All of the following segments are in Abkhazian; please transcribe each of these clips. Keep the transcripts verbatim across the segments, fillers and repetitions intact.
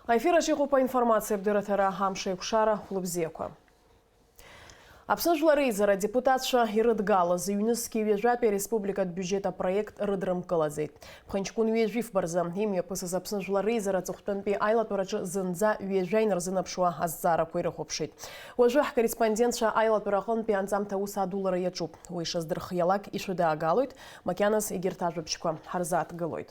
Аефир аҿы иҟоуп аинформациатә дырраҭара, амш еиқәшара, хәлыбзиақәа. Аԥсны Жәлар Реизара адепутатцәа ирыдгалаз ҩнызқьи ҩажәатәи ареспубликатә биуџьет апроект рыдрымкылаӡеит. Ԥхынҷкәын ҩажәи фба рзы имҩаԥысыз Аԥсны Жәлар Реизара аҵыхәтәантәи аилатәараҿы зынӡа ҩажәа инарзынаԥшуа азҵаарақәа ирыхәаԥшит. Уажәы ҳкорреспондентцәа аилатәара аҟынтәи анҵамҭа аус адулара иаҿуп. Уи шаздырхиалак ишәыдаагалоит, макьаназ егьырҭ ажәабжьқәа ҳарзааҭгылоит.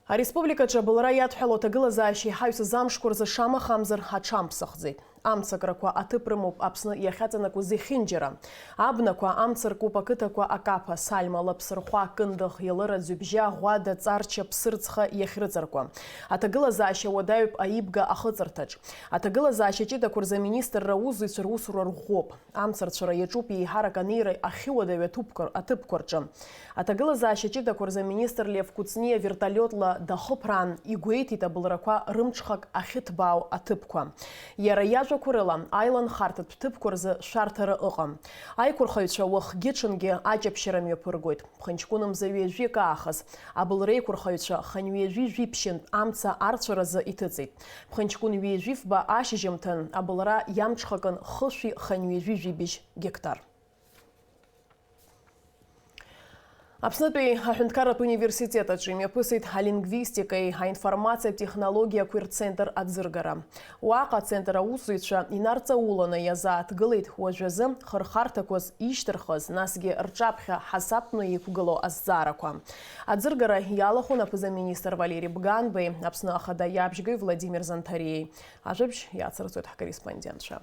Ареспубликаҿы абылра иадҳәалоу аҭагылазаашьа иҳаҩсыз амшқәа рзы шамахамзар аҽамԥсахӡеит. Амцакрақәа аҭыԥ рымоуп Аԥсны иахьаҵанакуа зехьынџьара. Абнақәа амца ркуп ақыҭақәа Акаԥа, Сальма, Лаԥсырхәа, Кындыӷ, Елыра, Ӡҩыбжьа, Ӷәада, Ҵарча, Ԥсырӡха иахьрыҵаркуа. Аҭагылазаашьа уадаҩуп Аибга ахыҵырҭаҿ. Аҭагылазаашьа ҷыдақәа рзы аминистрра аусзуҩцәа русура рӷәӷәоуп. Амцарцәара иаҿуп еиҳарак анеира ахьыуадаҩу аҭыԥқәа, аҭыԥқәа рҿы. Аҭагылазаашьа ҷыдақәа рзы аминистр Лев Кәыҵниа вертолиотла дахыԥраан игәеиҭеит абылрақәа рымҽхак ахьыҭбаау аҭыԥқәа. Иара иажәақәа рыла, аиланхарҭатә ҭыԥқәа рзы шәарҭара ыҟам. Аиқәырхаҩцәа уахгьы-ҽынгьы аҷаԥшьара мҩаԥыргоит. Ԥхынҷкәын мза ҩажәи акы аахыс абылреиқәырхаҩцәа хынҩажәи жәиԥшьынтә амца арцәаразы иҭыҵит. Ԥхынҷкәын ҩажәи фба ашьыжьымҭан абылра иамҽхакын хышәи хынҩажәи жәибжь гектар. Аԥснытәи аҳәынҭқарратә университет аҿы имҩаԥысит алингвистикеи аинформациатә технологиақәеи рцентр аӡыргара. Уаҟа ацентр аусзуҩцәа инарҵауланы иазааҭгылеит уажәазы хырхарҭақәас ишьҭырхыз, насгьы рҿаԥхьа ҳасабтәны иқәгылоу азҵаарақәа. Аӡыргара иалахәын аԥыза-министр Валери Бганбеи Аԥсны Ахада иабжьгаҩ Владимир Занҭариеи. Ажәабжь иацырҵоит ҳкорреспондентцәа.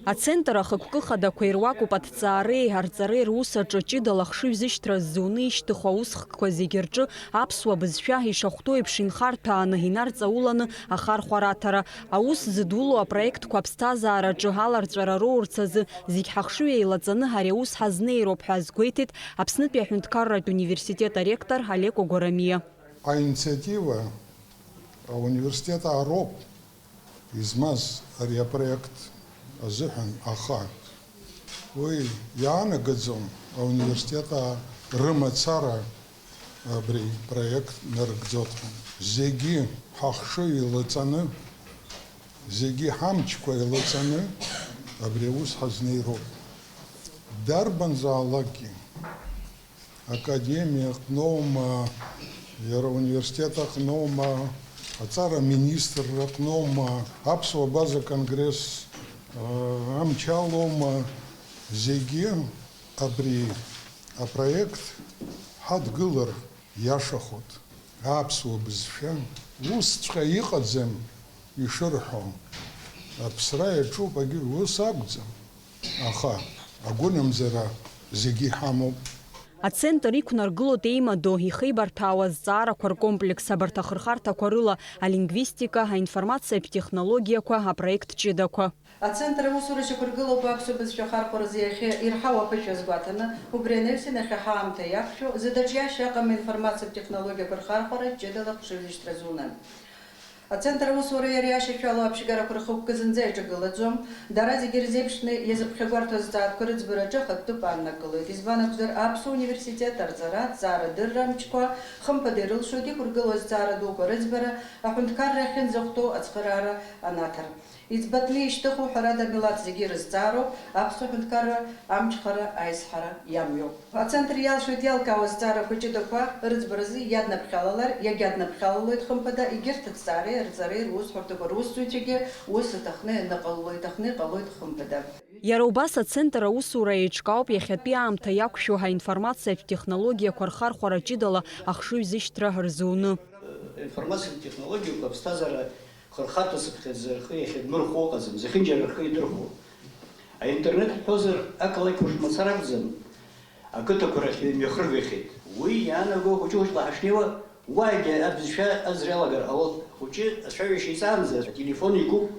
Ацентр ахықәкы хадақәа ируакуп аҭҵаареи арҵареи рус аҿы ҷыдала ахшыҩзышьҭра ззуны ишьҭыху аусхкқәа зегьы рҿы аԥсуа бызшәа ишахәҭоу еиԥш инхарҭәааны инарҵауланы ахархәара аҭара. Аус зыдулоу апроектқәа аԥсҭазаараҿы аларҵәара роурц азы зегь ҳахшыҩ еилаҵаны ари аус ҳазнеироуп ҳәа азгәеиҭеит Аԥснытәи аҳәынҭқарратә университет аректор Олег Огорамиа. Аинициатива ауниверситет аароуп измаз ари апроект азыҳәан, аха уи иаанагаӡом ауниверситет рымацара абри проект нарыгӡоит ҳәа. Зегьы ҳахшыҩ еилаҵаны, зегьы ҳамчқәа еилаҵаны абри аус ҳазнеироуп. Дарбанзаалакгьы академиа аҟноума, иара ауниверситет аҟноума, аҵара аминистрра аҟноума, аԥсуа база конгресс, аа, амч алоума, зегьы абри апроект ҳадгылар иашахоит. Аԥсуа бызшәа усҵәҟьа иҟаӡам ишырҳәо. Аԥсра иаҿуп, агьы ус акәӡам. Аха агәынамӡара зегьы иҳамоуп. Ацентр иқәнаргылоит еимадоу, ихеибарҭәаауа азҵаарақәа ркомплекс, абарҭ ахырхарҭақәа рыла алингвистика, аинформациатә технологиақәа, апроект ҷыдақәа. Ацентр аусура шьақәыргылоуп аԥсуа бызшәа ахархәаразы иахьа ирҳау аԥышәа азгәаҭаны, убри анаҩсан иахьа ҳаамҭа иақәшәо, зыда ҿиашьа аҟам аинформациатә технологиақәа рхархәара ҷыдала ахшыҩзышьҭра зуны. Ацентр аусуреи иареи ашьашәалоу аԥшьгарақәа рхықәкы зынӡа иаҿагылаӡом. Дара зегьы ирзеиԥшны иазыԥхьагәарҭо азҵаарақәа рыӡбараҿы ахатәтәы пааннакылоит. Избан акәзар, аԥсуа университет арҵара, аҭҵаарадырра амчқәа, хымԥада ирылшоит иқәыргылоу азҵаара дуқәа рыӡбара, аҳәынҭқарра ахьынӡахәҭоу ацхыраара анаҭар. Иӡбатәны ишьҭыху, ҳәарада, амилаҭ зегьы ирызҵаароуп, аԥсуа ҳәынҭқарра амчхара аизҳара иамҩоуп. Ацентр иалшоит иалкаауа азҵаарақәа ҷыдақәа рыӡбаразы иаднаԥхьалалар, иагьаднаԥхьалалоит, хымԥада, егьырҭ аҭҵаареи арҵареи русҳәарҭақәа русзуҩцәагьы ус аҭахны ианыҟалало, иҭахны иҟалоит, хымԥада. Иара убас ацентр аусура еиҿкаауп иахьатәи аамҭа иақәшәо аинформациатә технологиақәа рхархәара ҷыдала ахшыҩзышьҭра рзуны. Информациатә технологиақәа аԥсҭазаара хырхарҭа цыԥхьаӡа рхы иахьадмырхәо ыҟаӡам, зехьынџьара рхы идырхәо. Аинтернет ҳҳәозар, ақалақь уахь мацара акәӡам, ақыҭақәа рахь имҩахыргахьеит. Уи иаанаго хәыҷы-хәыҷла ҳашнеиуа, уаагьы абызшәа аӡра иалагар ҟалоит. Хәыҷы ацәажәашьа иҵаанӡа ателефон икуп,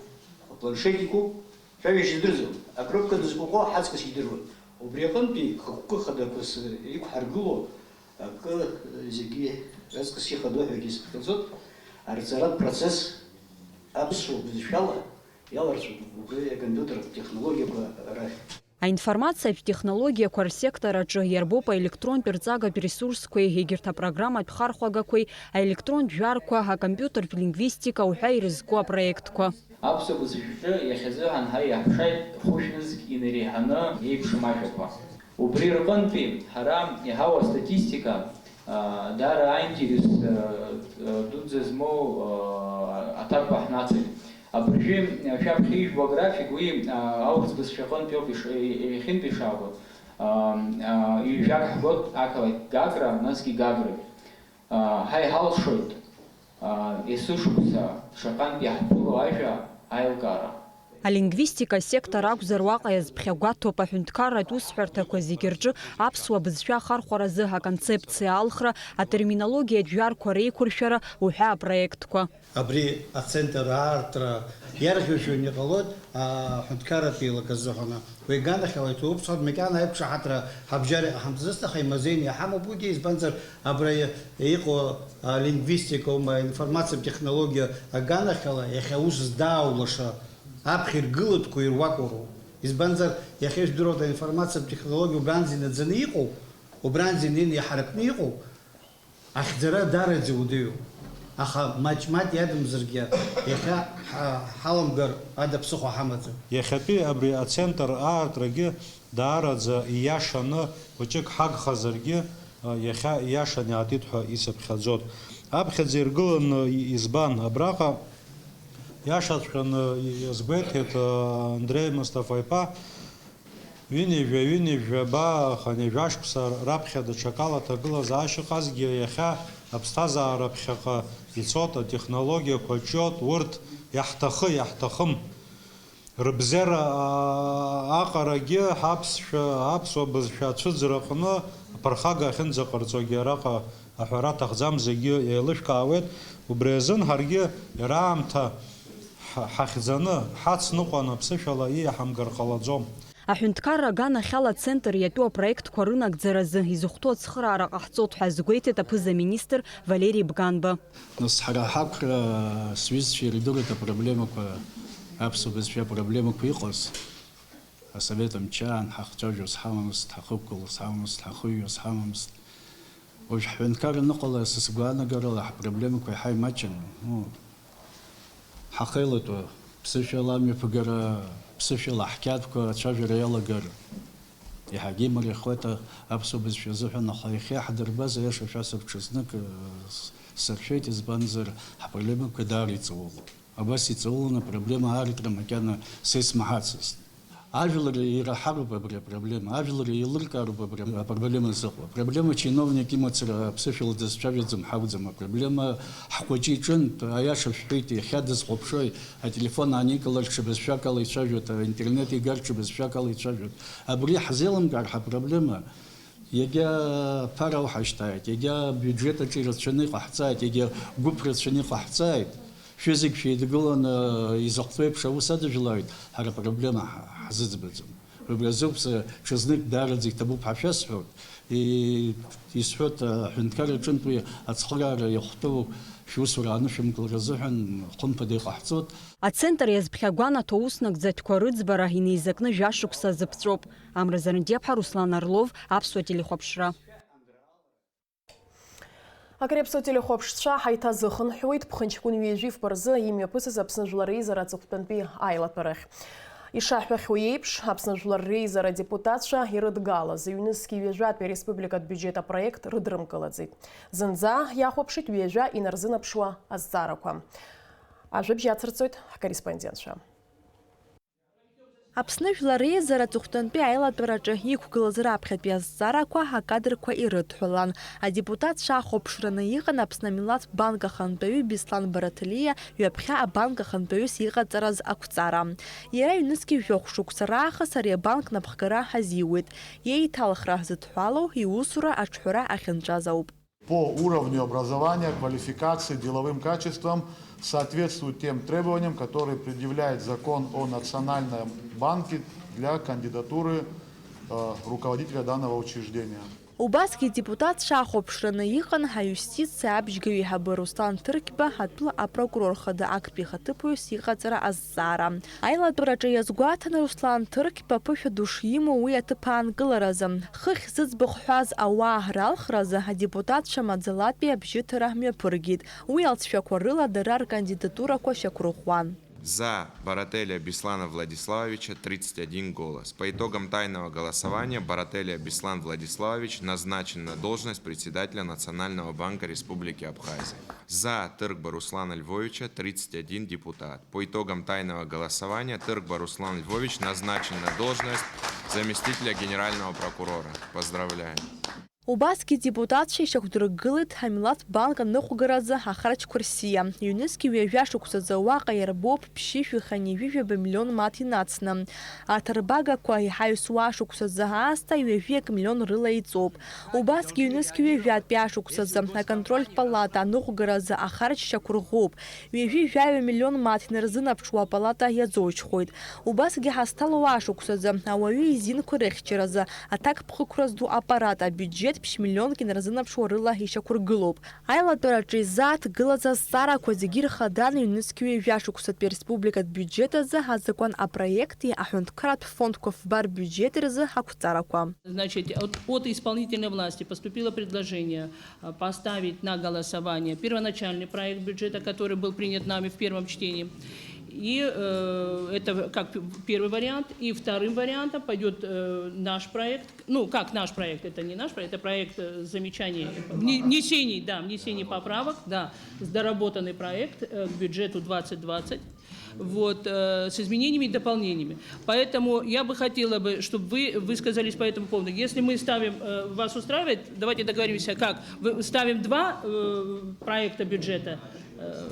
апланшет икуп, цәажәашьа здырӡом. Акнопка дызкәыкәуа ҳаҵкыс идыруан. Убри аҟынтәи хықәкы хадақәас иқәҳаргыло акы зегьы раҵкыс ихадоу ҳәагьы сыԥхьаӡоит, арҵаратә процесс аԥсуа бызшәала иаларҵәон убри акомпиутертә технологиақәа рахь. Аинформациатә технологиақәа рсектор аҿы иарбоуп аелектронтә рҵагатә ресурсқәеи егьырҭ апрограмматә хархәагақәеи, аелектронтә жәарқәа, акомпиутертә лингвистика уҳәа ирызку апроектқәа. Аԥсуа бызшәаҿы иахьазыҳәан ҳара иаҳԥшааит хәышәнызқь инареиҳаны еиԥшым ажәақәа. Убри рҟынтәи ҳара иҳауа астатистика, а, даара аинтерес, а, а, дуӡӡа змоу, а, аҭакқәа ҳнацит. Абыржәы, а, шәаԥхьа ижәбо аграфик, уи, а, аурыс бызшәа аҟынтә иоуп иш-, и-, иахьынтә ишаабо. А, а, ҩажәак ҳгоит ақалақь Гагра, насгьы Гагра. А, ҳа иҳалшоит, а, есышықәса шаҟантә иаҳԥыло ажәа аилкаара. Алингвистика асектор акәзар, уаҟа иазԥхьагәаҭоуп аҳәынҭқарратә усҳәарҭақәа зегьы рҿы аԥсуа бызшәа ахархәаразы аконцепциа алхра, атерминологиатә жәарқәа реиқәыршәара уҳәа апроектқәа. Абри ацентр аартра иарӷьажәҩан иҟалоит аҳәынҭқарратә еилак азыҳәан. Уи аганахьала иҭоуп, сҳәоит, макьана аиқәшаҳаҭра ҳабжьара иҟаҳамҵаӡацт, аха имазеины иҳамоуп уигьы, избанзар, абра иҟоу алингвистика аума, аинформациатә технологиа аганахьала иахьа аус здааулаша аԥхьа иргылатәқәоу ируакуроуп. Избанзар, иахьа ижәдыруада аинформациатә технологиа убранӡа инаӡаны иҟоу, убранӡа инеины иҳаракны иҟоу, ахьӡара даараӡа иуадаҩуп, аха маҷ-маҷ иадамзаргьы, иахьа ҳа-, ҳаламгар ада ԥсыхәа ҳамаӡам. Иахьатәи абри ацентр аартрагьы даараӡа ииашаны, хәыҷык ҳагхазаргьы, иахьа ииашаны иаатит ҳәа исыԥхьаӡоит. Аԥхьаӡа иргыланы и-, избан? Абраҟа иашаҵәҟьаны иазгәеиҭеит Андреи Мустафа-иԥа. Ҩынҩажәа, ҩынҩажәаба, хынҩажәа шықәса раԥхьа даҽакала аҭагылазаашьа ыҟазгьы, иахьа аԥсҭазаара ԥхьаҟа ицоит, атехнологиақәа ҿиоит, урҭ иаҳҭахы, иаҳҭахым. Рыбзиара, аа, аҟарагьы, ҳаԥсшәа, аԥсуа бызшәа ацәыӡраҟны аԥырхага ахьынӡаҟарҵогьы араҟа аҳәара аҭахӡам, зегьы еилышәкаауеит. Убри азын ҳаргьы иара аамҭа ҳ-, ҳахьӡаны, ҳацныҟәаны аԥсышәала ииаҳамгар ҟалаӡом. Аҳәынҭқарра аганахьала ацентр иатәу апроектқәа рынагӡаразы изыхәҭоу ацхыраара ҟаҳҵоит ҳәа азгәеиҭеит аԥыза-министр Валери Бганба. Нас ҳара ҳақәра сҩызцәа ирдыруеит апроблемақәа, аԥсуа бызшәа апроблемақәа иҟаз. Асовет мчаан ҳахцәажәоз ҳамамызт, ҳахықәгылоз ҳамамызт, ҳахыҩуаз ҳамамызт. Уажә ҳҳәынҭқар аныҟала, са сгәаанагарала, ҳпроблемақәа иаҳа имаҷын. Ну, ҳахеилатәа, ԥсышәала амҩаԥгара, ԥсышәала ҳқьаадқәа ацәажәара иалагар, иаҳагьы имариахоит аԥсуа бызшәа азыҳәан, аха иахьа иаҳдырбаз, аиаша шәасҳәап, ҽазнык, э, с-, сыршәеит, избанзар, ҳпроблемақәа даара иҵаулоуп. Абас иҵауланы апроблема аартра макьана са исмаҳацызт. Ажәлар ираҳароуп абри апроблема, ажәлар еилыркаароуп абри апроблема зыҟоу. Апроблема чиновник имацара аԥсышәала дызцәажәаӡам ҳакәӡам, апроблема ҳхәыҷы иҿынтә, аиаша шәҳәеит, иахьа дызхәаԥшуеи, ателефон ааникылар ҽа бызшәак ала ицәажәоит, аинтернет игар ҽа бызшәак ала ицәажәоит. Абри ҳзеилымкаар ҳапроблема, иагьа ԥара ауҳашьҭааит, иагьа абиуџьет аҿы ирацәаны иҟаҳҵааит, иагьа гәыԥ рацәаны иҟаҳҵааит. Шәызегь шәеидгыланы изахәҭоу еиԥш аус адыжәлааит, ҳара апроблема ҳа-, ҳзыӡбаӡом. Убри азоуп сара ҽазнык даараӡа иҭабуп ҳәа шәасҳәоит. И-, исҳәоит, аҳәынҭқар аҿынтә уи ацхыраара иахәҭоу шәусура анышәынкылара азыҳәан хымԥада иҟаҳҵоит. Ацентр иазԥхьагәанаҭо ауснагӡатәқәа рыӡбара инеизакны жәашықәса азыԥҵәоуп. Амра Зарандиаԥҳа, Руслан Орлов, Аԥсуа телехәаԥшра. Агреԥсо телехәаԥшцәа ҳаиҭазыхынҳәуеит ԥхынҷкәын ҩажәи фба рзы имҩаԥысыз Аԥсны Жәлар Реизара аҵыхәтәантәи аилатәарахь. Ишаҳҳәахьоу еиԥш, Аԥсны Жәлар Реизара адепутатцәа ирыдгалаз ҩнызқь ҩажәатәи ареспубликатә биуџьет апроект рыдрымкылаӡеит. Зынӡа иахәаԥшит ҩажәа инарзынаԥшуа азҵаарақәа. Ажәабжь иацырҵоит ҳкорреспондентцәа. Аԥсны Жәлар Реизара аҵыхәтәантәи аилатәараҿы иқәгылаз раԥхьатәи азҵаарақәа акадрқәа ирыдҳәалан. Адепутатцәа ахәаԥшраны иҟан Аԥсны амилаҭтә банк ахантәаҩы Беслан Бараҭелиа ҩаԥхьа абанк ахантәаҩыс иҟаҵараз ақәҵара. Иара ҩнызқь жәохә шықәса раахыс ари абанк напхгара азиуеит. Еиҭалхра зыдҳәалоу иусура аҿҳәара ахьынҵәаз ауп. По уровню образования, квалификации, деловым качествам соответствует тем требованиям, которые предъявляет закон о Национальном банке для кандидатуры, э, руководителя данного учреждения. Убасгьы адепутатцәа ахәаԥшраны иҟан аиустициа абжьгаҩ еиҳабы Руслан Ҭырқьба атәыла апрокурор хада актәи ихаҭыԥуаҩыс иҟаҵара азҵаара. Аилатәараҿы иазгәаҭаны Руслан Ҭырқьба аԥышәа ду шимоу уи аҭыԥ аанкыларазы, хыхь зыӡбахә ҳәаз ауаа ралхразы адепутатцәа маӡалатәи абжьыҭара мҩаԥыргеит. Уи алҵшәақәа рыла дара ркандидатурақәа шьақәырӷәӷәан. За Барателя Беслана Владиславовича тридцать один голос. По итогам тайного голосования Барателя Беслан Владиславович назначен на должность председателя Национального банка Республики Абхазия. За Тыркба Руслана Львовича тридцать один депутат. По итогам тайного голосования Тыркба Руслан Львович назначен на должность заместителя генерального прокурора. Поздравляем! Убасгьы адепутатцәа ишьақәдыргылеит амилаҭ банк аныҟәгаразы ахарџьқәа рсиа. Ҩнызқьи ҩажәа шықәсазы уаҟа иарбоуп ԥшьышәи хынҩажәи жәаба миллион мааҭ инацны. Арҭ арбагақәа иҳаҩсуа шықәсазы аасҭа ҩажәи акы миллион рыла иҵоуп. Убасгьы ҩнызқьи ҩажәатәи ашықәсазы аконтрольтә палата аныҟәгаразы ахарџь шьақәырӷәӷәоуп. Ҩажәи жәаҩа миллион мааҭ инарзынаԥшуа апалата иаӡоужьхоит. Убасгьы ҳазҭалоу ашықәсазы ауаҩы изинқәа рыхьчаразы аҭакԥхықәра зду аппарат абиуџьет ԥшь миллионк инарзынаԥшуа рыла ишьақәыргылоуп. Аилатәараҿы изааҭгылаз азҵаарақәа зегьы рхадан ҩнызқьи ҩажәа шықәсатәи ареспубликатә биуџьет азы азакәан апроекти аҳәынҭқарратә фондқәа фбар биуџьети рзы ақәҵарақәа. Значит, от, от исполнительной власти поступило предложение, э, поставить на голосование первоначальный проект бюджета, который был принят нами в первом чтении. И, э, это как п-, первый вариант. И вторым вариантом пойдёт, э, наш проект. Ну, как наш проект, это не наш проект, это проект, э, замечаний, вне-, внесений, да, внесений поправок, да, с доработанный проект, э, к бюджету двадцать двадцать. Вот, э, с изменениями и дополнениями. Поэтому я бы хотела бы, чтобы вы высказались по этому поводу. Если мы ставим, э, вас устраивает, давайте договоримся, как? Вы, ставим два, э, проекта бюджета, э,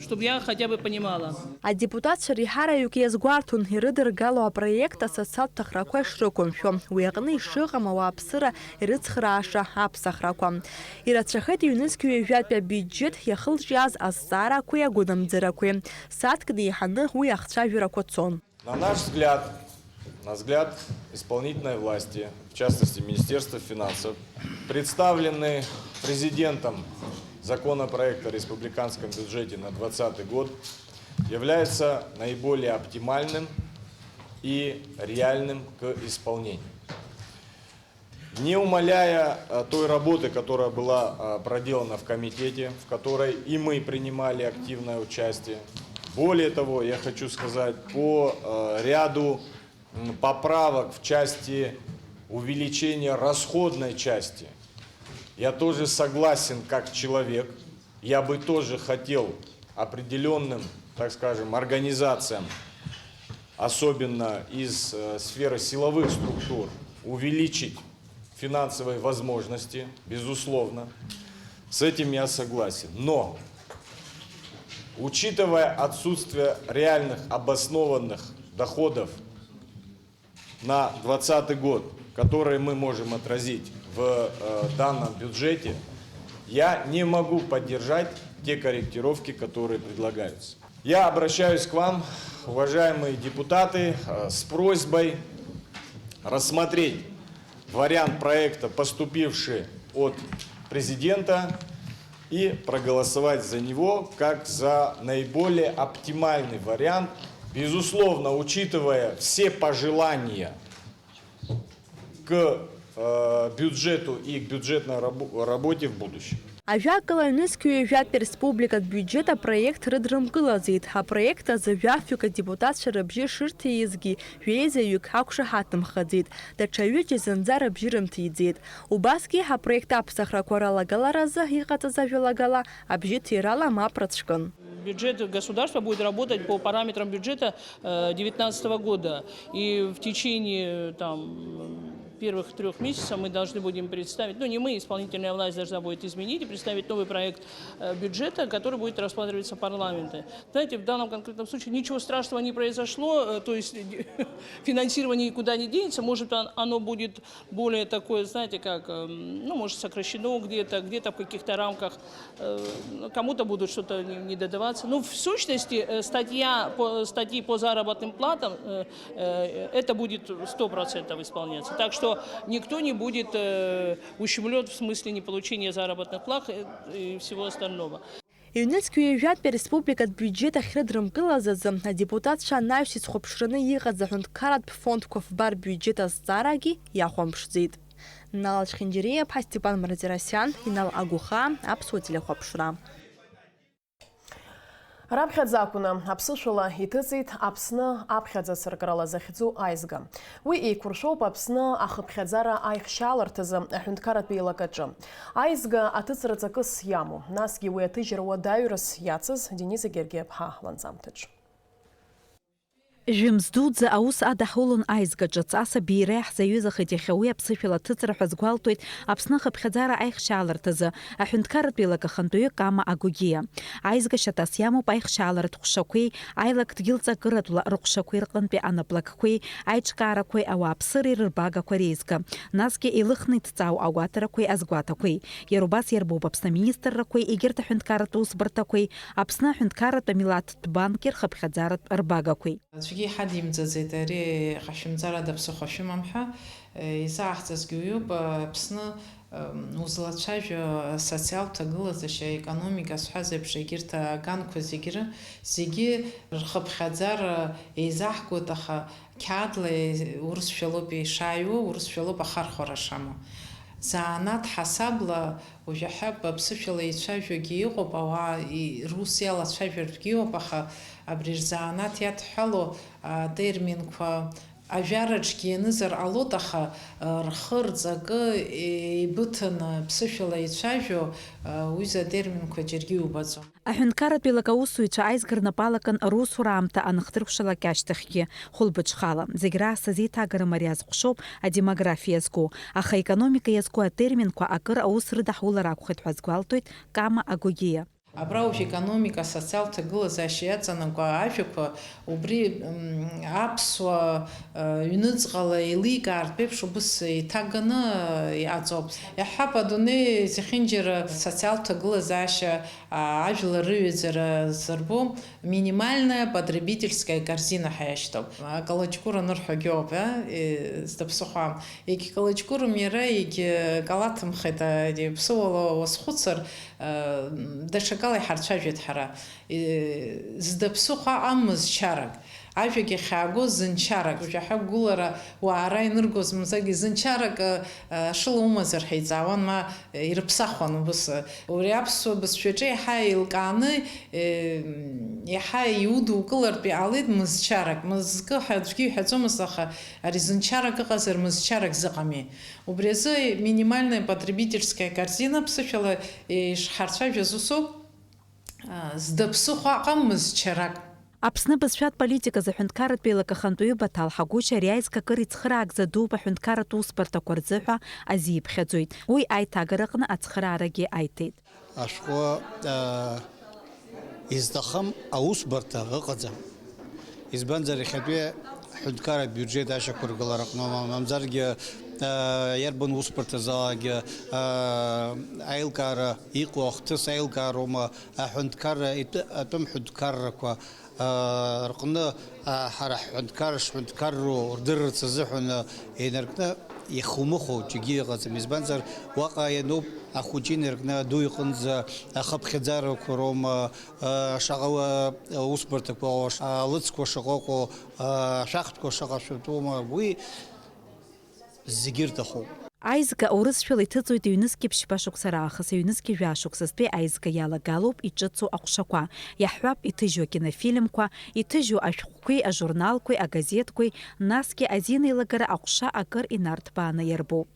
чтобы я хотя бы понимала. Адепутатцәа реиҳараҩык иазгәарҭон, ирыдыргало апроект асоциалтә ҭахрақәа ишрықәымшәо, уи аҟны ишыҟам ауааԥсыра ирыцхрааша аԥсахрақәа. Ирацәахеит ҩнызқьи ҩажәатәи абиуџьет иахылҿиааз азҵаарақәеи агәынамӡарақәеи. Сааҭк деиҳаны уи ахцәажәарақәа цон. На наш взгляд, на взгляд исполнительной власти, в частности Министерства финансов, представленный президентом законопроект о республиканском бюджете на двадцатый год является наиболее оптимальным и реальным к исполнению. Не умаляя, э, той работы, которая была, э, проделана в комитете, в которой и мы принимали активное участие. Более того, я хочу сказать, по, э, ряду, м, поправок в части увеличения расходной части, я тоже согласен как человек. Я бы тоже хотел определённым, так скажем, организациям, особенно из, э, сферы силовых структур, увеличить финансовые возможности, безусловно. С этим я согласен. Но, учитывая отсутствие реальных обоснованных доходов на двадцатый год, которые мы можем отразить в, э, данном бюджете, я не могу поддержать те корректировки, которые предлагаются. Я обращаюсь к вам, уважаемые депутаты, э, с просьбой рассмотреть вариант проекта, поступивший от президента, и проголосовать за него как за наиболее оптимальный вариант, безусловно, учитывая все пожелания к, э, бюджету и к бюджетной рабо-, работе в будущем. Ажәакала, ҩнызқьи ҩажәатәи ареспубликатә биуџьет апроект рыдрымкылаӡеит. Апроект азы жәафҩык адепутатцәа рыбжьы шырҭиизгьы, жәеизаҩык ақәшаҳаҭымхаӡеит. Даҽа ҩыџьа зынӡа рыбжьы рымҭиӡеит. Убасгьы апроект аԥсахрақәа ралагаларазы иҟаҵаз ажәалагала абжьы ҭирала мап рыцәкын. Бюджет государства будет работать по параметрам бюджета, э, девятнадцатого года. И в течение, там, первых трёх месяцев мы должны будем представить, ну, не мы, исполнительная власть должна будет изменить и представить новый проект, э, бюджета, который будет рассматриваться парламентом. Знаете, в данном конкретном случае ничего страшного не произошло, э, то есть финансирование никуда не денется, может, он-, оно будет более такое, знаете, как, эм, ну, может, сокращено где-то, где-то в каких-то рамках, э, ну, кому-то будут что-то не, не додаваться. Ну, в сущности, э, статья по, статьи по заработным платам, э, э, это будет сто процентов исполняться. Так что Никто не будет э, ущемлен в смысле неполучения заработных плат э, и всего остального. Ҩнызқь ҩажәатәи ареспубликатә биуџьет ахьрыдрымкылаз азы адепутатцәа анаҩс изхәаԥшраны иҟаз аҳәынҭқарратә фондқәа фбар биуџьет азҵаарагьы иахәамԥшӡеит. Нал Ачхьынџьариа-иԥҳа, Степан Мартиросиан, Инал Агәыхаа, Аԥсуа телехәаԥшра. Раԥхьаӡа акәны аԥсышәала иҭыҵит Аԥсны аԥхьаӡа цыркрала захьӡу аизга. Уи еиқәыршәоуп Аԥсны ахыԥхьаӡара аихшьааларҭазы аҳәынҭқарратә еилакаҿы. Аизга аҭыҵра ҵакыс иамоу, насгьы уи аҭыжьра уадаҩрас иацыз Дениза Гергиаԥҳа ланҵамҭаҿ. Жәымз дуӡӡа аус адаҳулон аизгаҿы, ҵас абеиара иаҳзаҩызахеит иахьа уи аԥсышәала аҭыҵра ҳәа азгәалҭоит Аԥсны ахыԥхьаӡара аихшьааларҭазы аҳәынҭқарратә еилак ахантәаҩы Кама Агогиа. Аизга шьаҭас иамоуп аихшьааларатә ҟәшақәеи, аилак дгьыл ҵакыратәла рҟәшақәеи рҟынтәи анаплакқәеи, аиҿкаарақәеи, ауааԥсыреи рырбагақәа реизга, насгьы илыхны иҭҵаау агәаҭарақәеи азгәаҭақәеи. Иара убас иарбоуп Аԥсны аминистррақәеи егьырҭ аҳәынҭқарратә усбарҭақәеи, Аԥсны аҳәынҭқарратә амилаҭтә банки рхыԥхьаӡаратә рбагақәеи. Аӡәгьы иҳадимҵаӡеит ари ҟашәымҵарада ԥсыхәа шәымам ҳәа, изааҳҵазгьы уиоуп, Аԥсны, м, узлацәажәо асоциалтә ҭагылазашьа, аекономика сҳәаз еиԥш, егьырҭ аганқәа зегьы ры-, зегьы рхыԥхьаӡара еизаҳгоит, аха қьаадла е-, урысшәалоуп ишааиуа, урысшәалоуп ахархәара шамоу. Занааҭ ҳасабла Уажәы аҳәап, аԥсышәала еицәажәогьы иҟоуп, ауаа и-, рус иалацәажәартәгьы ыҟоуп, аха абри рзанааҭ иадҳәало атерминқәа ажәараҿгьы ианызар ҟалоит, аха, а, рхы рҵакы еибыҭаны ԥсышәала еицәажәо, а, уҩыза атерминқәа џьаргьы иубаӡом. Аҳәынҭқарратә еилак аусзуҩцәа аизга рнапы алакын русура аамҭа аныхдыркәшалак ашьҭахьгьы. Хәылбыҽхала, зегь раасҭа зеиҭагара мариа зҟәшоуп адемографиа иазку, аха аекономика иазку атерминқәа акыр аус рыдаҳулар акәхеит ҳәа азгәалҭоит Кама Агогиа. Абра уажә економика, асоциалтә ҭагылазаашьа иаҵанакуа ажәақәа, убри, м, аԥсуа, ы, ҩныҵҟала еиликаартә еиԥш убыс еиҭаганы, ы, иҟаҵоуп. Иаҳҳәап, адунеи зехьынџьара асоциалтә ҭагылазаашьа, а, ажәлар рыҩаӡара зырбо, минимальная потребительская корзина ҳәа иашьҭоуп. Акалаҷкәыр анырҳәогьы ауп, а, э, зда ԥсыхәа. Егькалаҷкәырым иара, егькалаҭымхеит, а, ди-, ԥсыуала уазхәыцыр, а, даҽакала иҳарцәажәеит ҳара. Э, зда ԥсыхәа аҟам мызчарак. Ажәагь ахьааго зынчарак. Уажәы аҳәа гәылара уаара иныргоз мзагьы зынчарак, а, а, шыла умазар ҳәа иҵаауан, ма ирыԥсахуан убыс. Убри аԥсуа бызшәаҿы еиҳа еилкааны, э, еиҳа иудукылартә иҟалеит мызчарак. Мызкы ҳәа аӡәгьы иҳәаӡомызт, аха ари зынчарак ыҟазар, мызчарак зыҟами. Убри азы минимальная потребительская корзина ԥсышәала ишҳарцәажәаз усоуп, а, зда ԥсыхәа аҟам мызчарак. Аԥсны бызшәатә политиказы аҳәынҭқарратә еилак ахантәаҩы Баҭал Ҳагәышьа ари аизга акыр ицхыраагӡа дууп аҳәынҭқарратә усбарҭақәа рзы ҳәа азиԥхьаӡоит. Уи аиҭагарааҟны ацхыраарагьы аиҭеит. Ашәҟәы, аа, изҭахым аусбарҭа ыҟаӡам. Избанзар, иахьатәи ҳҳәынҭқарратә биуџьет ашьақәыргылараҟны, мамзаргьы, аа, иарбан усбарҭазаалакгьы, аа, аилкаара иҟоу ахҭыс аилкаароума, аҳәынҭқарра итәы-, атәым ҳәынҭқаррақәа, аа, рҟны, аа, ҳара ҳҳәынҭқарра шҳәынҭқарроу рдырырц азыҳәан, аа, инаркны ихумыхәо џьаргьы ыҟаӡам. Избанзар, уаҟа иануп ахәыҷы инаркны аду иҟынӡа ахыԥхьаӡарақәа роума, аа, шаҟа, аа, усбарҭақәа ыҟоу, алыцқәа шаҟа ыҟоу, аа, ашәахтәқәа шаҟа шәатәума, уи зегьы рҭахуп. Аизга урысшәала иҭыҵуеит ҩнызқьи ԥшьба шықәса раахыс, ҩнызқьи жәаа шықәсазтәи аизга иалагалоуп иҿыцу аҟәшақәа. Иаҳҳәап, иҭыжьу акинофильмқәа, иҭыжьу ашәҟәқәеи ажурналқәеи агазеҭқәеи, насгьы азинеилагара аҟәша акыр инарҭбааны иарбоуп.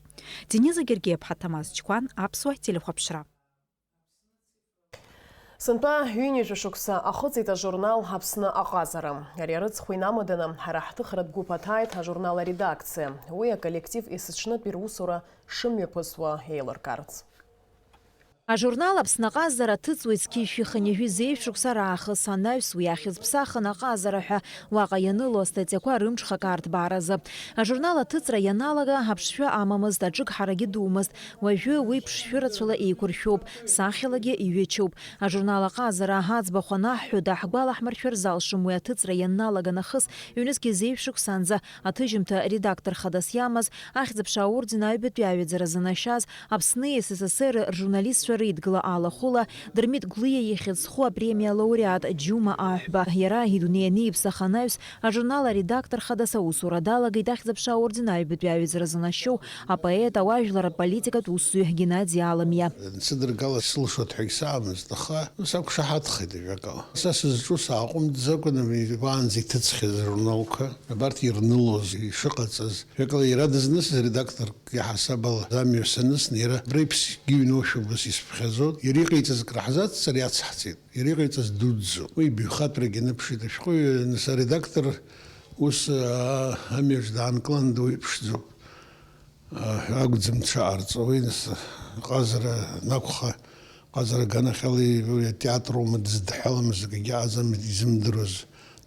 Дениза Гергиаԥҳа, Ҭамаз Чқәан, Аԥсуа телехәаԥшра. Сынтәа ҩынҩажәа шықәса ахыҵит ажурнал Аԥсны аҟазара. Ари арыцхә инамаданы, ҳара ҳҭыхратә гәыԥ аҭааит ажурнал аредакциа. Уи аколлектив есыҽнытәи русура шымҩаԥысуа еилыркаарц. Ажурнал Аԥсны аҟазара аҭыҵуеит зқьи жәшәи хынҩажәи зеижә шықәса раахыс, анаҩс уи ахьӡ ԥсахын Аҟазара ҳәа, уаҟа ианыло астатиақәа рымҽхак арҭбааразы. Ажурнал аҭыҵра ианалага аԥшшәы амамызт, аҿыгҳарагьы думызт, уажәы уи ԥшшәы рацәала еиқәыршәоуп, сахьалагьы иҩычоуп. Ажурнал Аҟазара аӡбахә анаҳҳәо, даҳгәалаҳмыршәар залшом уи аҭыҵра ианналага нахыс, ҩнызқьи зеижә шықәсанӡа аҭыжьымҭа редактор хадас иамаз, Ахьӡ-аԥша аорден аҩбатәи аҩаӡара занашьаз, Аԥсни С С С Р ржурналистцәа реидгыла алахәыла, Дырмит Гәлиа ихьӡ зху апремиа алауреат Џьума Аҳәба, иара идунеи аниԥсах анаҩс, ажурнал аредактор хадас аусура далагеит Ахьӡ-аԥша аорден аҩбатәи аҩаӡара занашьоу апоет, ауаажәлар аполитикатә усзуҩ Геннади Аламиа. Сыдыргала сылшоит ҳәагь саамызт, аха сақәшаҳаҭхеит ажәакала. Са сызҿу сааҟәымҵӡакәа, уаанӡа иҭыҵхьаз ажурналқәа, абарҭ ирнылоз, ишыҟаҵаз. Жәакала, иара дызнысыз редакторк иаҳасаб ала амҩа санысны, иара абра иԥсгьы ҩношәа убас исԥхьаӡон. Иара иҟаиҵаз акры ҳзацҵар иацҳҵеит. Иара иҟаиҵаз дуӡӡоуп. Уи ибаҩхатәрагьы аныԥшит ашәҟәыҩҩы, нас аредактор ус, аа, амҩаҿ даанкыланы дуеиԥшӡоуп, аа, ҳәа акәӡам дшаҟарҵо. Уи нас аҟазара анакәха, аҟазара аганахьала уи атеатр аума дыздҳәаламыз, акгьы аҟаӡам изымдыруаз.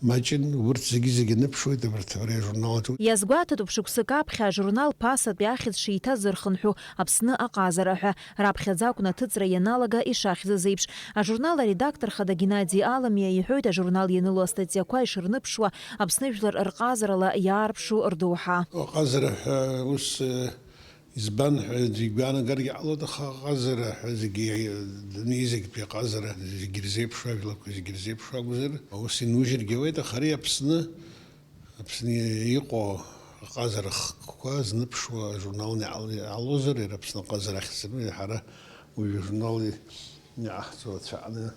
Маҷын, урҭ зегьы-зегьы аныԥшуеит абарҭ абри ажурнал аҿы. Иазгәаҭатәуп шықәсык аԥхьа ажурнал ԥасатәи ахьӡ шеиҭазырхынҳәу Аԥсны аҟазара ҳәа. Раԥхьаӡа акәын аҭыҵра ианалага ишахьӡыз еиԥш. Ажурнал аредактор хада Геннади Аламиа иҳәоит, ажурнал ианыло астатиақәа ишырныԥшуа, Аԥсны жәлар рҟазарала иаарԥшу рдоуҳа. Аҟазара ҳәа ус, э, Избан ҳәа аӡәы игәаанагаргьы ҟалоит, аха аҟазара ҳәа зегьы, адунеи зегьтәи аҟазара зегьы ирзеиԥшу, ажәларқәа зегьы ирзеиԥшу акәзар, ус инужьыргьы ауеит, аха ари Аԥсны, Аԥсны иҟоу аҟазара хкқәа зныԥшуа ажурналны иҟал-, иҟалозар, иара Аԥсны аҟазара ахьӡ-, ҳара уажәы ажурнал иаҳҵо ацәаҟны,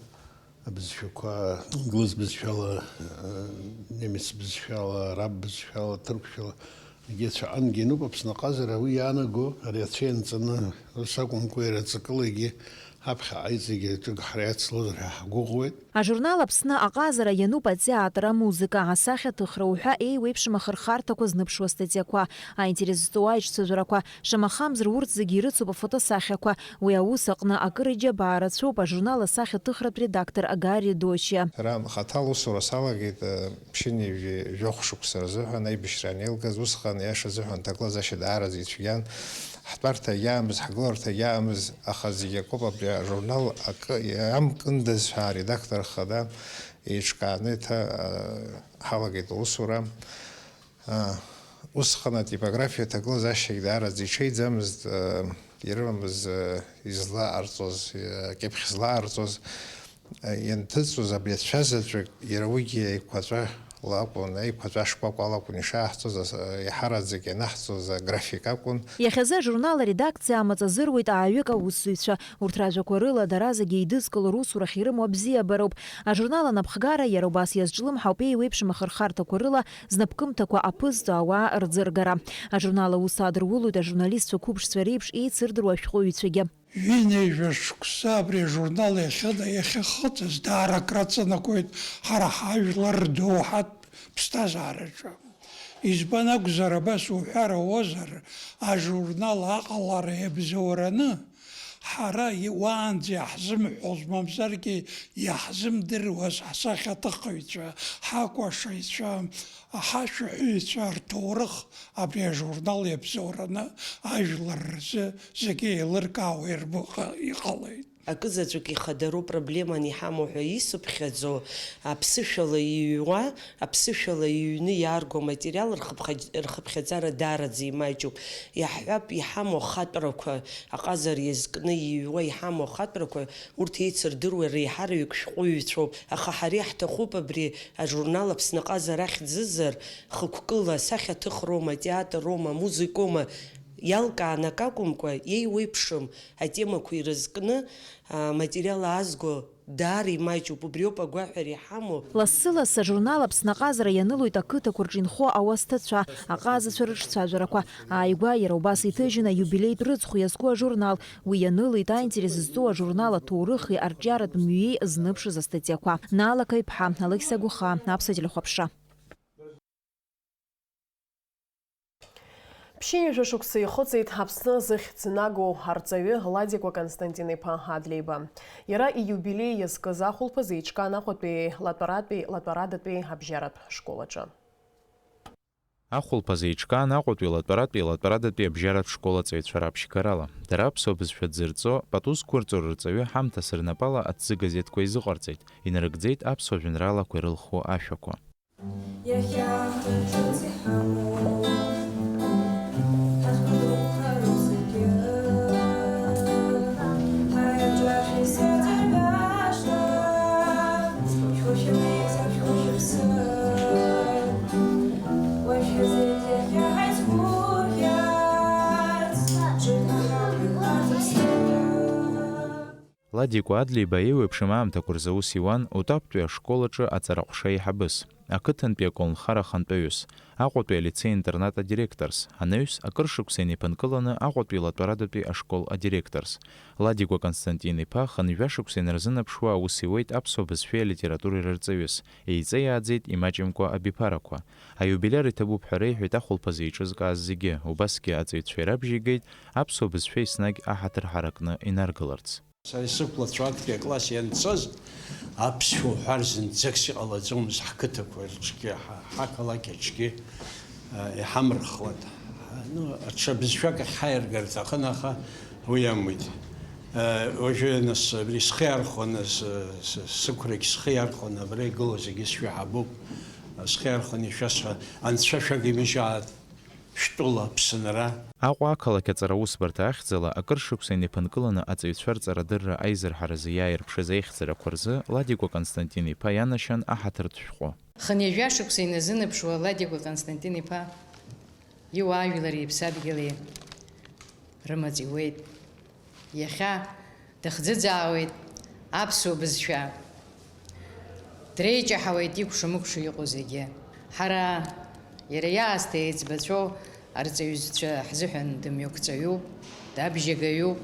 Абызшәақәа, инглыз бызшәала, немец бызшәала, араб бызшәала, ҭырқәшәала, егьи ацәаҟангьы иануп Аԥсны аҟазара, уи иаанаго ари ацәа ианҵаны, ус акәымкәа, иара ҵакылагьы ҳаԥхьаҟа иҵегьы аҿыгҳара иацлозар ҳәа ҳгәыӷуеит. Ажурнал Аԥсны аҟазара иануп атеатр, амузыка, асахьаҭыхра уҳәа еиуеиԥшым ахырхарҭақәа зныԥшуа астатиақәа, аинтерес зҵоу аиҿцәажәарақәа, шамахамзар урҭ зегьы ирыцуп афотосахьақәа, Уи аус аҟны акыр иџьабаа рацәоуп ажурнал асахьаҭыхратә редактор Гарри Дочиа. Сара хаҭала аусура салагеит, э, ԥшьынҩажәи жәохә шықәса рзыҳәан аибашьра анеилгаз, усҟан, иаша азыҳәан, аҭагылазаашьа даараӡа ицәгьан. Ҳтәарҭа иаамыз, ҳгыларҭа иаамыз, аха зегь акоуп, абри ажурнал акы иамкындаз ҳәа аредактор хада еиҿкааны еиҭа, э, ҳалагеит аусура. Аа, усҟан атипографиа аҭагылазаашьагь даараӡа иҽеиӡамызт, аа, ирымамыз, аа, излаҟарҵоз, аа, акьыԥхь злаҟарҵоз, аа, ианҭыҵуаз абри ацәа заҵәык, иара уигьы аиқәаҵәа лакәын, аиқәаҵәа шкәакәа алакәын ишааҳҵоз, ас-, аа, иаҳараӡак ианаҳҵоз аграфик акәын. Иахьазы ажурнал аредакциа амаҵ азыруеит ааҩык аусзуҩцәа. Урҭ ражәақәа рыла, дара зегьы еидызкыло русурахь ирымоу абзиабароуп. Ажурнал анапхгара иара убас иазҿлымҳауп еиуеиԥшым ахырхарҭақәа рыла знапкымҭақәа аԥызҵо ауаа рӡыргара. Ажурнал аус адырулоит ажурналистцәа қәыԥшцәа реиԥш еицырдыруа ашәҟәыҩҩцәагьы. Ҩынҩажәа шықәса абри ажурнал иахьа-, иахьахыҵыз даара акраҵанакуеит ҳара ҳажәлар рдоуҳатә ԥсҭазаараҿы. Избан акәзар, абас уҳәар ауазар, ажурнал аҟалара иабзоураны, ҳара уаанӡа иаҳзымҳәоз, мамзаргьы иаҳзымдыруаз ҳсахьаҭыхыҩцәа, ҳакәашаҩцәа, ҳашәаҳәаҩцәа рҭоурых абри ажурнал иабзоураны ажәлар рзы зегьы еилыркаауа ирбо-, иҟалеит. Акызаҵәык ихадароу проблеман иҳамоу ҳәа исыԥхьаӡо, аԥсышәала иҩуа, аԥсышәала иҩны иаарго аматериал рхыԥхьаӡ-, рхыԥхьаӡара даараӡа имаҷуп. Иаҳҳәап, иҳамоу ахатәрақәа, аҟазара иазкны иҩуа иҳамоу ахатәрақәа, урҭ еицырдыруа реиҳараҩык шәҟәыҩҩцәоуп. Аха ҳара иаҳҭахуп абри ажурнал Аԥсны аҟазара ахьӡызар, хықәкыла, сахьаҭыхроума, атеатроума, амузыкоума, иалкааны акы акәымкәа, еиуеиԥшым атемақәа ирызкны, аматериал аазго даара имаҷуп, убриоуп агәаҳәара иҳамоу. Лассы-лассы ажурнал Аԥсны аҟазара ианылоит ақыҭақәа рҿы инхо ауасҭацәа, аҟазацәа рыҿцәажәарақәа. Ааигәа иара убас иҭыжьын аиубилеитә рыцхә иазку ажурнал. Уи ианылеит аинтерес зҵоу ажурнал аҭоурыхи арҿиаратә мҩеи зныԥшыз астатиақәа. Наала Қаиԥҳа, Алықьса Гәыхаа, Аԥсуа телехәаԥшра. Ԥшьынҩажәа шықәса ихыҵит Аԥсны зыхьӡ нагоу арҵаҩы Ладикәа Константин-иԥа Адлеиба. Иара ииубилеи иазкыз ахәылԥаз еиҿкаан Аҟәатәи латәаратәи латәарадатәи абжьаратә школ аҿы. Ахәылԥаз еиҿкаан Аҟәатәи латәаратәи латәарадатәи абжьаратә школ аҵаҩцәа раԥшьгарала. Дара аԥсуа бызшәа дзырҵо, пату зқәырҵо рырҵаҩы ҳамҭас рнапала аҭӡы газеҭқәа изыҟарҵеит, инарыгӡеит аԥсуа жәеинраалақәа ирылху ашәақәа. Иахьа ҳхы-ҿыц иҳамоу ҳазгәыдуха рыԥсагьы, ҳаи аҿаршә исыдырбашт, шәгәышьамеизар шәгәышьаԥсы, уажәшьҭа зегь иахьа ҳаизгәырӷьарц, ҿыҭ ҳамҩақәа ҵысны. Ладикәа Адлеиба еиуеиԥшым аамҭақәа рзы аус иуан Утаптәи ашкол аҿы аҵараҟәша еиҳабыс, ақыҭантәи аколнхара ахантәаҩыс, Аҟәатәи алицеи-интернат адиректорс, анаҩс акыр шықәса инеиԥынкыланы Аҟәатәи латәарадатәи ашкол адиректорс. Ладикәа Константин-иԥа хынҩажәа шықәса инарзынаԥшуа аус иуеит аԥсуа бызшәеи алитературеи рырҵаҩыс, еиҵеиааӡеит имаҷымкәа абиԥарақәа. Аиубилиар иҭабуп ҳәа реиҳәеит ахәылԥазы еиҿызкааз зегьы, убасгьы аҵаҩцәа ирабжьеигеит аԥсуа бызшәа еснагь аҳаҭыр ҳаракны инаргыларц. Са исықәлацәоу актәи акласс ианцоз, аԥсшәа уҳәар зынӡакгьы иҟалаӡомызт ҳқыҭақәа рҿгьы, ҳа-, ҳақалақь аҿгьы, а, иҳамырхуан. Ну, аҽа бызшәак ахь ҳаиаргар рҭахын, аха уи амуит. А, уажәы, нас, абри схы иархәаны, с-, с-, сықәрагь схы иархәаны, абра игылоу зегьы сшәаҳабуп. Схы иархәаны ишәасҳәа, анцәа шәагимыжьааит. Шәтәыла Аԥсынра. Аҟәа ақалақь аҵараусбарҭа ахьӡала акыр шықәса инеиԥынкыланы аҵаҩцәа рҵарадырра аизырҳаразы иааирԥшыз аихьӡарақәа рзы Ладикәа Константин-иԥа ианашьан аҳаҭыртә шәҟәы. Хынҩажәа шықәса иназынаԥшуа Ладикәа Константин-иԥа иуаажәлари иԥсадгьыли рымаҵ иуеит. Иахьа дыхӡыӡаауеит аԥсуа бызшәа. Дреиҷаҳауеит икәша-мыкәша иҟоу зегьы. Ҳара иара иаасҭа еиҵбацәоу арҵаҩцәа ҳзыҳәан дымҩақәҵаҩуп, дабжьагаҩуп.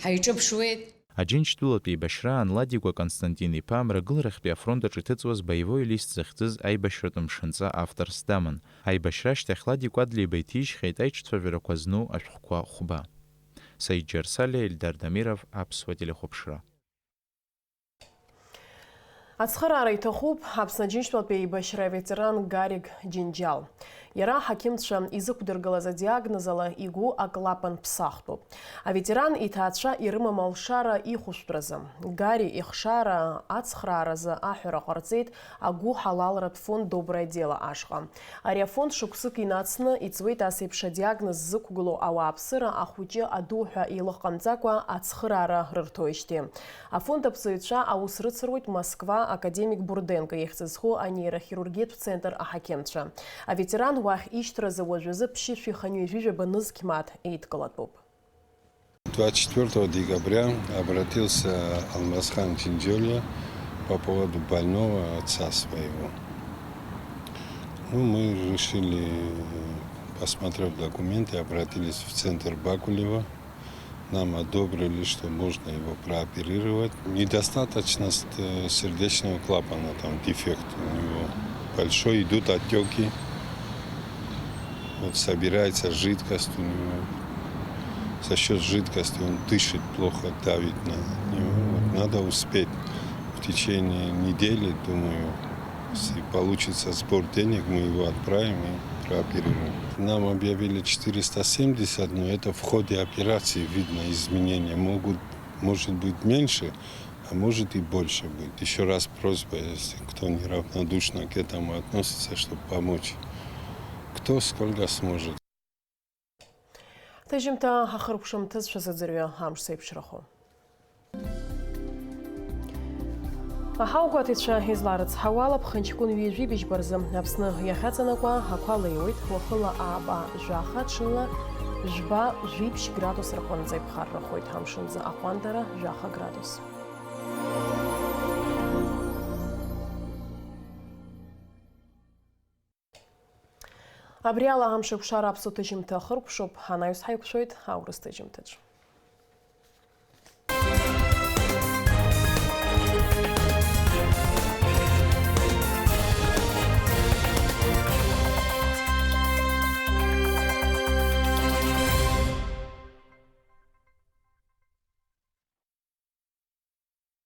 Ҳаиҿыԥшуеит. Аџьынџьтәылатә еибашьраан Ладикәа Константин-иԥа Мрагыларахьтәи афронт аҿы иҭыҵуаз боевой лист захьӡыз аибашьратә мшынҵа авторс даман. Аибашьра ашьҭахь Ладикәа Адлеиба иҭижьхьеит аиҿцәажәарақәа зну ашәҟәқәа хәба. Саид Џьарсалиа, Ельдар Дамиров, Аԥсуа телехәаԥшра. Ацхыраара иҭахуп Аԥсны Аџьынџьтәылатәи еибашьра аветеран Гарик Џьынџьал. Иара аҳақьымцәа изықәдыргылаз адиагноз ала игәы аклапан ԥсахтәуп. Аветеран иҭаацәа ирымам алшара ихәышәтәразы. Гари ихшара ацхрааразы аҳәара ҟарҵеит агәыҳалалратә фонд Доброе дело ашҟа. Ари афонд шықәсык инацны иҵуеит ас еиԥш адиагноз ззықәгылоу ауааԥсыра ахәыҷы аду ҳәа еилыхҟамҵакәа ацхыраара рырҭоижьҭеи. Афонд аԥҵаҩцәа аус рыцыруеит Москва академик Бурденко ихьӡ зху анеирохирургиатә центр аҳақьымцәа. Аветеран уахь ишьҭразы уажәазы ԥшьышәи хынҩажәижәаба нызқь мааҭ еидкылатәуп. Двадцать четвёртого декабря обратился Алмазхан Чинджоли по поводу больного отца своего. Ну, мы решили, посмотрев документы, обратились в центр Бакулева. Нам одобрили, что можно его прооперировать. Недостаточность, э, сердечного клапана, там дефект у него большой, идут отеки. Вот собирается жидкость у него. За счёт жидкости он дышит плохо, давит на него. Вот надо успеть в течение недели, думаю, если получится сбор денег, мы его отправим и прооперируем. Нам объявили четыреста семьдесят, но это в ходе операции видно изменения. Могут, может быть, меньше, а может и больше быть. Ещё раз просьба, если кто неравнодушно к этому относится, чтобы помочь. Кто сколько сможет. Ҭыжьымҭа ахыркәшамҭыҵәҟьа зыӡырҩы амш зеиԥшрахо. Аҳауагәаҭаҩцәа изларыцҳауала, ԥхынҷкәын ҩажәи быжьба рзы Аԥсны иахьаҵанакуа ақәа леиуеит, уахыла ааба жәаха, ҽыла жәба, жәиԥшь градус рҟынӡа иԥхаррахоит, амшынӡы аҟәандара жәаха градус. Абри ала амш еиқәшара аԥсуа ҭыжьымҭа ахыркәшоуп, анаҩс ҳаиқәшәоит аурыс ҭыжьымҭаҿ.